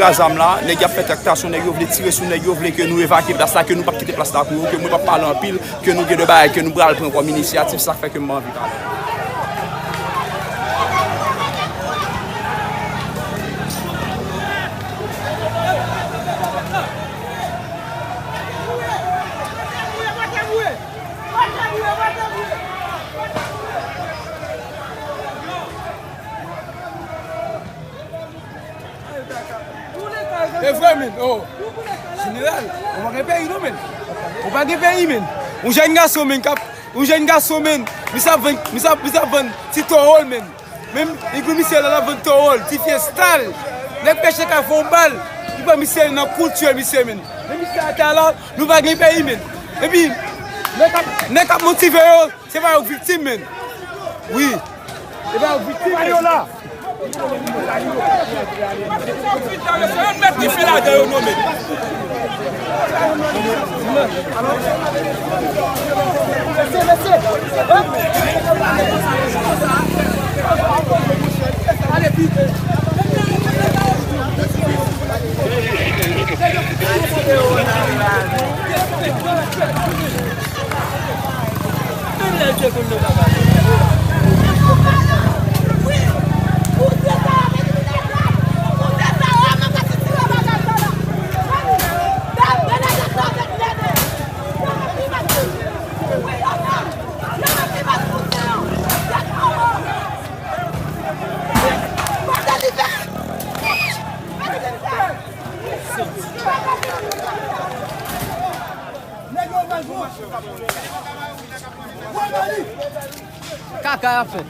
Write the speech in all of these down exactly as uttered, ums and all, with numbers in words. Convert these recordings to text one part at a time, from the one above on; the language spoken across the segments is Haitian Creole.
nèg a zam la, nèg y ap fè traktasyon, nèg yo vle tire sou nèg yo, vle ke nou evakye plas la, ke nou p ap kite plas la pou yo, ke mwen p ap pale anpil, ke nou gen de bagay ke nou pral pran kòm inisyativ, sa k fè ke m pa anvi pale. E vre, men, oh. Jeneral, ou pa gen peyi, non, men. Ou pa gen peyi, men. Yon jèn gason, men, k ap Yon jèn gason, menn, misye ap vann, misye ap, misye ap vann ti towo l, menn. Menm, li di misye la, l ap vann towo l, ti fyèstal. Nèg pèche ka fè yon bal, li pran misye nan kou, tiye misye, menn. Men misye atè a la, nou pa gen peyi, menn. Epi, nèg k ap, nèg k ap motive yo, se pa yo k viktim, menn. Wi. Se pa yo k viktim, menn. Kaka y ap fè.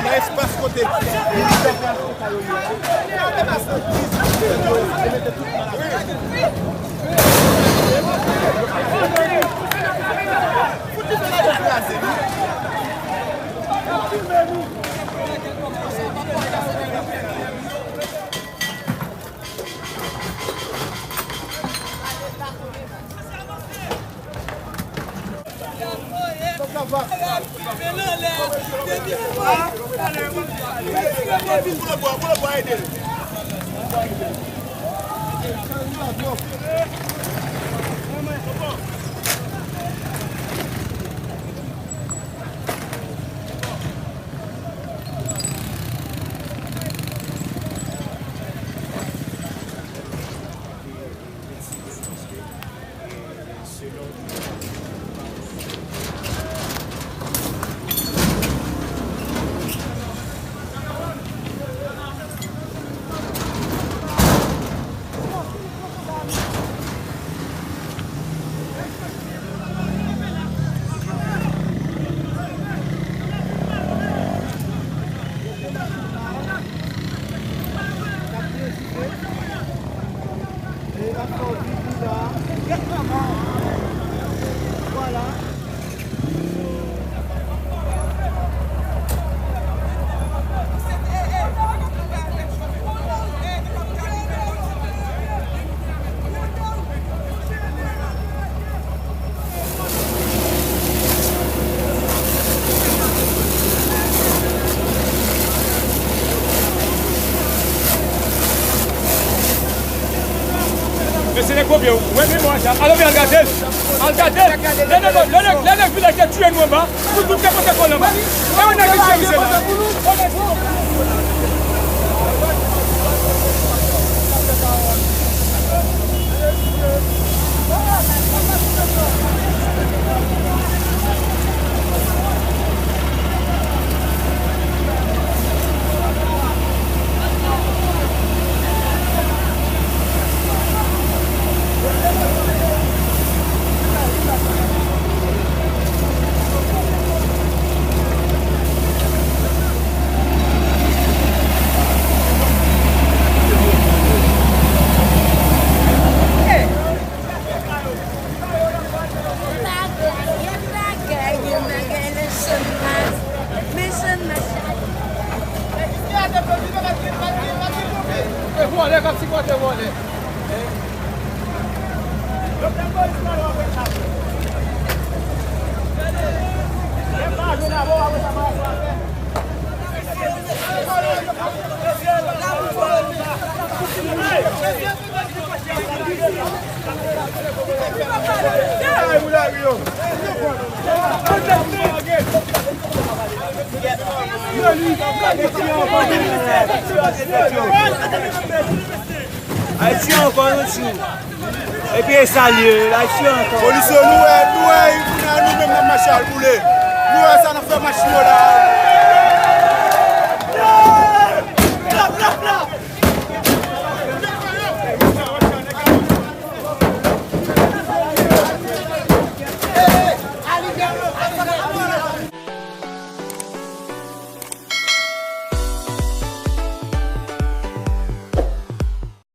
Nan espas kote. Mesye nèg konbyen, ou wè men mwen sa. Al anmè al gade l. Al gade l. Lè nèg, lè nèg, lè nèg vilaj te tiye nou anba. Pou tout te pote kò l anba. E yon nèg ki tiye misye la. E vòlè k ap sipòte vòlè. Ayiti ankò, nou di w. Epi e sa l ye, Ayiti ankò. Polis yo, nou wè, nou wè, nou menm n ap mache al boule. Nou wè sa n ap fè machin yo la.